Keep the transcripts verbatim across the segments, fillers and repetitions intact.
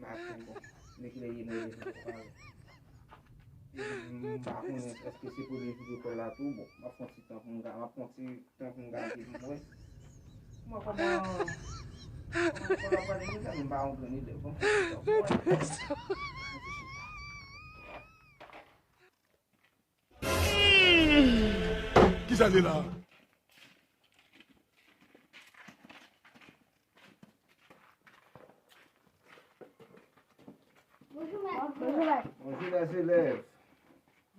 Maten, bon, men kilè ye mwen deja pale. E m pa konnen èske se premye jou lekòl la tou, bon, m ap fè yon ti tan pou m ga-, m ap fè yon ti tan pou m gade pou m wè. M wè kòman, kòman lekòl la prale deja, men m pa yon grenn elèv, bon, m fè yon ti tan pou m wè. Kisa li la? Bonjou mèt. Bonjou mèt. Bonjou lèzelèv.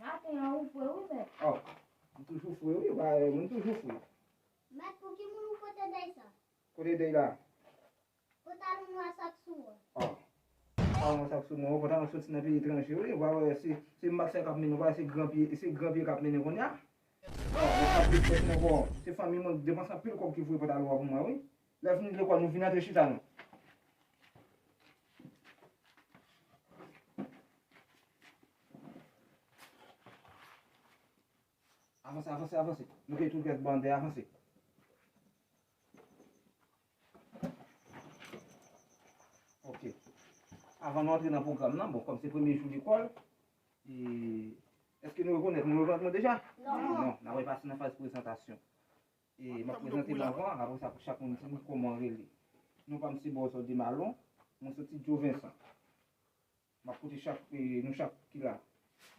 Maten an ou fre wi mèt. Oh, m toujou fre wi, ba, m toujou fre. Mèt, pou ki moun ou pote dèy sa? Kote dèy la? Pantalon nwa sa k sou ou an. Oh. Pantalon sa k sou mwen, pantalon soti nan peyi etranje wi, w pa wè se se maksay k ap mennen w, pa wè se gran pye, se gran pye k ap mennen kounye a. Oh, mwen ap di tèt mwen bon, se fanmi mwen k depanse anpil kòb ki voye pantalon an pou mwen wi. Lè vini lekòl nou vin antre chita nou. Avanse, avanse, avanse. Nou gen tout rès bande, avanse. Ok. Avan nou antre nan pwogram nan, bon, kòm se premye jou lekòl, e, èske nou rekonèt, nou rekonèt mwen deja? Non. Non, n ap pase nan faz prezantasyon. E, m ap prezante m anvan, apre sa pou chak moun di m kòman rele. Non pa m se Bòzò Demalon, mwen soti Djo Vensan. M ap koute chak, e, nou chak ki la.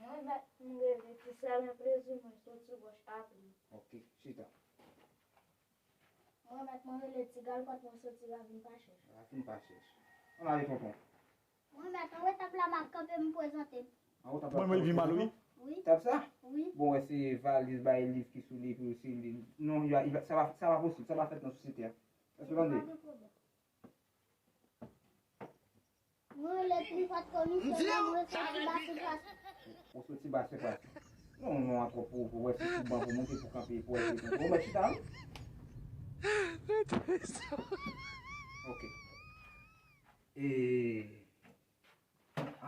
Mwen mèt m rele Ti Sèlen Plezi, mwen soti Wòch Avni. Ok, chita. Mwen mèt mwen rele Ti Galkòt, mwen soti Ravin Pachèch. Ravin Pachèch. Ann ale tonton. Mwen mèt anwo tab la m ap kanpe m prezante m. Anwo tab la. Mwen mwen vi mal wi. Wi. Tab sa? Wi. Bon, wè se valiz bay liv ki sou li epi se li. Non, y a, y a, sa pa, sa pa posib, sa pa fèt nan sosyete a. Èske w tande? Pa gen pwoblèm. Mwen rele Tripòt Komisè, mwen soti Basen Plas. Ou soti Basen Plas. Non, non, a twòp pou, pou wè se sou ban pou monte pou kanpe pou wè se pou mèt chita wi. Ok. E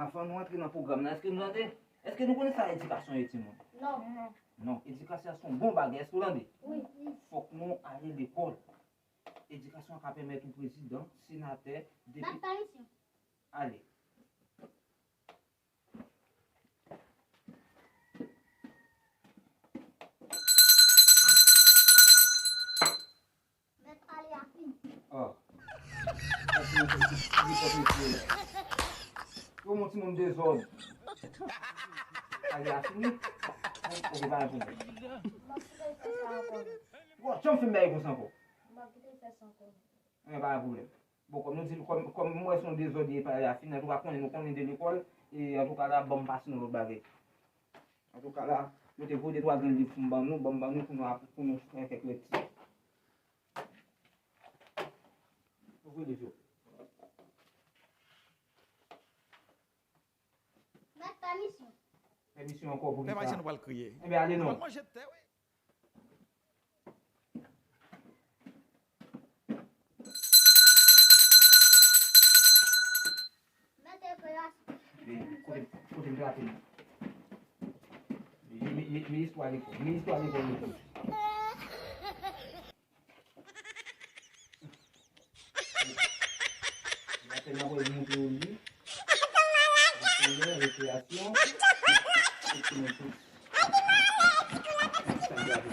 avan nou antre nan pwogram nan, èske nou tande? Èske nou konnen sa edikasyon ye timoun? Non. Non, edikasyon se yon bon bagay, èske w tande? Wi. Fòk nou ale lekòl. Edikasyon ka pèmèt ou prezidan, senatè, depi... Mèt pa misyon. Ale. Mèt ale a fini. Oh. Yo mon timoun dezòd. Ale a fini. Ok, pa gen pwoblèm. M ap kite l fè sa ankò. Bon, janm fin bagay konsa ankò. M ap kite l fè sa ankò. Anyen, pa gen pwoblèm. Bon, kòm nou di, kòm, kòm m wè se yon dezòd ye, pale a fini, antouka konnen nou konnen de lekòl, e antouka la, ban m pase nou lòt bagay. Antouka la, nou te voye de twa grenn liv pou m ban nou, ban m ban nou pou nou ap, pou nou fè kèk lekti. Ouvri liv yo. Mèt pèmisyon. Pèmisyon ankò pou ki sa? Pèmisyon nou pral kriye. Enben, ale non. Manje tè wi. Mèt ekreyasyon. Kote, kote m te rate m? Li, li, li, li istwa lekòl. Li istwa lekòl li tou. Maten n ap wè montre yo li. Lekòl, rekreyasyon. Epi nou tout. Sa n gade.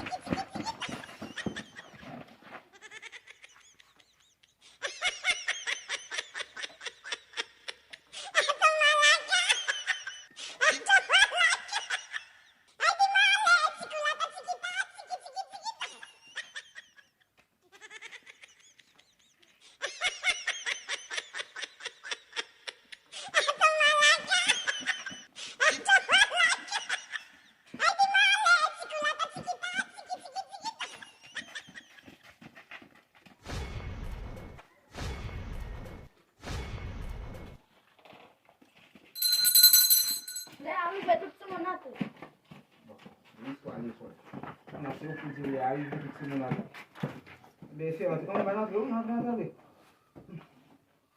Lè a rive, tout timoun antre. Bon, istwa lekòl. Nan se yo pou di lè a rive, tout timoun antre. Men se antre, antre, antre, antre, antre.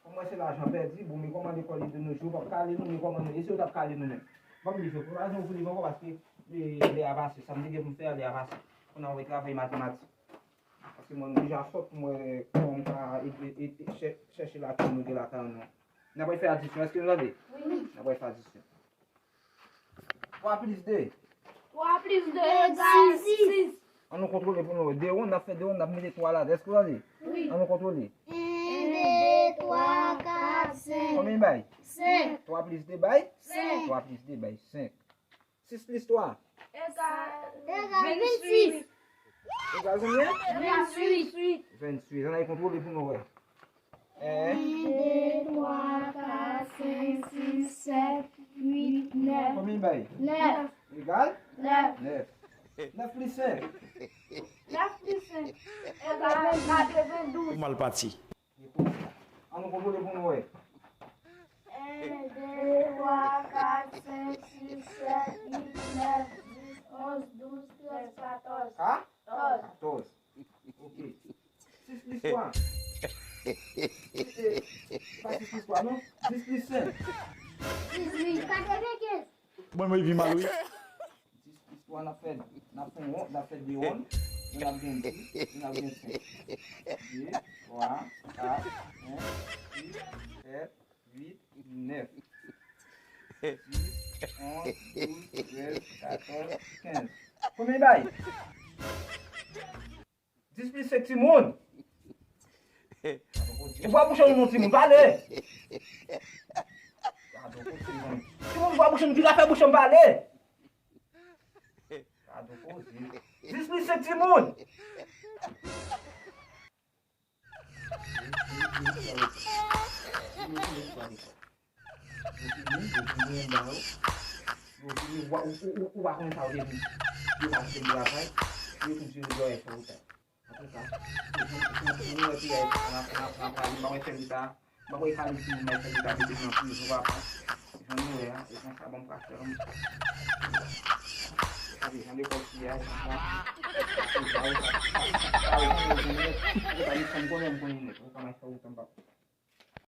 Kòm wè se lajan pèdi, bon, men kòman lekòl ye de nos jours, p ap kale nou, men kòman nou, e si yo t ap kale nou menm? Ban m liv yo, pa janm ouvri liv ankò, paske, e, lè a pase, sa m te gen pou m fè a, lè a pase. Kounye a, mwen travay matematik. Paske mwen, m deja sòt, mwen, kòman m ka e, e, e, e, chè-, chèche lakou nou gen lakay nou. N ap fè adisyon. Èske nou tande? Wi. N ap fè adisyon. Twa plis de. Twa plis de egal sis. An nou kontwole pou nou wè. De wonn, n ap fè de wonn, n ap mete twa ladan. Èske w tande? Wi. An nou kontwole. En, de, twa, kat, senk. Konbyen bay? Senk. Twa plis de bay? Senk. Twa plis de bay senk. Sis plis twa. Egal vennsis. Egal konbyen? Vennsis. Vennsis. Ann al kontwole pou nou wè. En, de, twa, kat, senk, sis, sèt, uit, nèf. Konbyen bay? Nèf. Egal? Nèf. Nèf. Nèf plis senk. Nèf plis senk. Egal katrevendouz. Ou mal pati. An nou kontwole pou nou wè. En, de, twa, kat, senk, sis, sèt, uit, nèf, dis, onz, douz, trèz, katòz. Ka? Katòz. Katòz. Ok. Sis plis twa. E, e, pa sis plis twa, non. Dis plis senk. Dizuit. Katrevenkenz. Bon, mwen pi mal, wi. Dis plis twa, n ap fè, n ap fè yon, n ap fè de wonn, e n ap gen dis, e n ap gen senk. De, twa, kat, senk, sis, sèt, uit, nèf. Dis, onz, douz, trèz, katòz, kenz. Konbyen bay? Dis plis senk timoun. Ouvè bouch ou non timoun, pale. Timoun, ouvè bouch ou, vin la fè bouch ou pale. Dis plis senk timoun. Yo fini, yo fini, yo fini anba yo. Yo fini, ou, ou, ou, ou pa konnen sa yo te di. Yo pa kite m travay. Yo fin tire dòyè fè ou sa. Antouka, nou wè piyay sa, n ap, n ap, n ap rale, m pa wè fè m sa. M pa wè kale timoun nan fè m sa, mete m nan prizon, papa. Jan nou wè a, e konsa, bon, m pa fè m. Gade, jan lekòl piyay sa. Sa, sa, sa, sa, ou konnen, ou konnen, ou konnen, ou konnen, ou konnen, ou konnen, ou konnen, ou konnen,